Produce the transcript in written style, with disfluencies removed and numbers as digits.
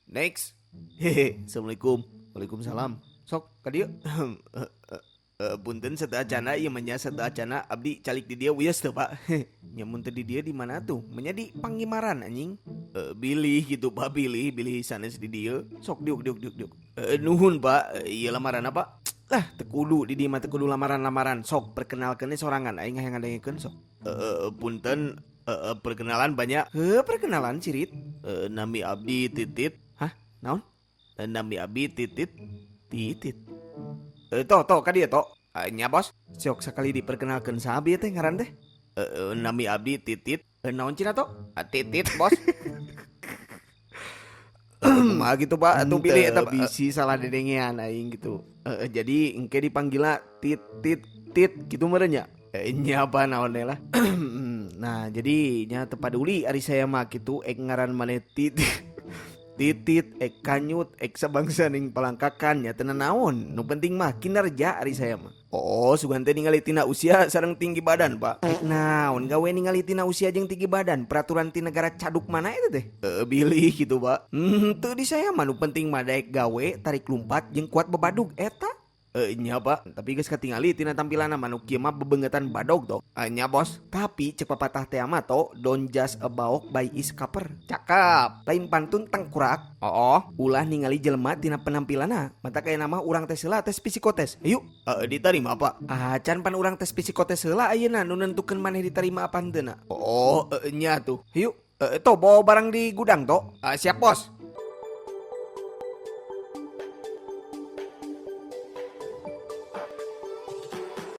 Next. Hehe, assalamualaikum. Waalaikumsalam. Sok ka dieu. Punten sateuacana ieu mah nya, sateuacana abdi calik di dieu wios teu, Pak? Nya, mun teu di dieu di mana tuh? Menya di Pangimaran, anjing. Bilih gitu, Pak, bilih bilih sanes di dieu. Sok diuk diuk diuk diuk. Nuhun, Pak. Ieu lamaran apa? Lah, teu kudu di dieu mah, teu kudu lamaran-lamaran. Sok perkenalkeun sorangan, aing hayang ngadengekeun, sok. Punten, perkenalan banyak. Heuh, perkenalan cirit. Nami abdi Titit. Hah? Naon? Nami abdi Titit. Titit. To to ka dieu, to. Nya, Bos. Sok sakali diperkenalkeun, saha bieu teh ngaran teh? Nami abdi Titit. Naon cenah, to? Titit, Bos. Kumaha gitu, Pak? Atuh pilih eta bisi salah dedengean aing gitu. Jadi engke dipanggilna tit tit tit gitu meureun nya. Nya apa naon lah. Nah, jadi nya teu paduli ari saya mah gitu, ek ngaran maneh tit titit, ek kanyut, ek sabangsa ning palangkakan, nya teu naon. Nu penting mah kinerja ari saya mah. Oh, sugan teh ningali tina usia sareng tinggi badan, Pak. Ek naon gawe ningali tina usia jeung tinggi badan? Peraturan ti negara caduk mana itu teh? Bilih gitu, Pak. Teu, di saya mah nu penting mah daek gawe, tarik lumpat jeung kuat bebadug eta. Nya, Pak, tapi geus katingali tina tampilanna mah nu kieu mah bebengetan badog to. Nya, Bos, tapi cek papatah teh mah to, "Don't judge a book by its cover." Cakep. Lain pantun tengkurak. Oh, ulah ningali jelema tina penampilanna. Mata kayak nama urang tes heula, tes psikotes. Ayo, diterima, Pak. Ah, can pan urang tes psikotes heula ayeuna nu nentukeun maneh diterima apa henteu. Oh, nya tuh. Ayo, to bawa barang di gudang to. Siap, Bos.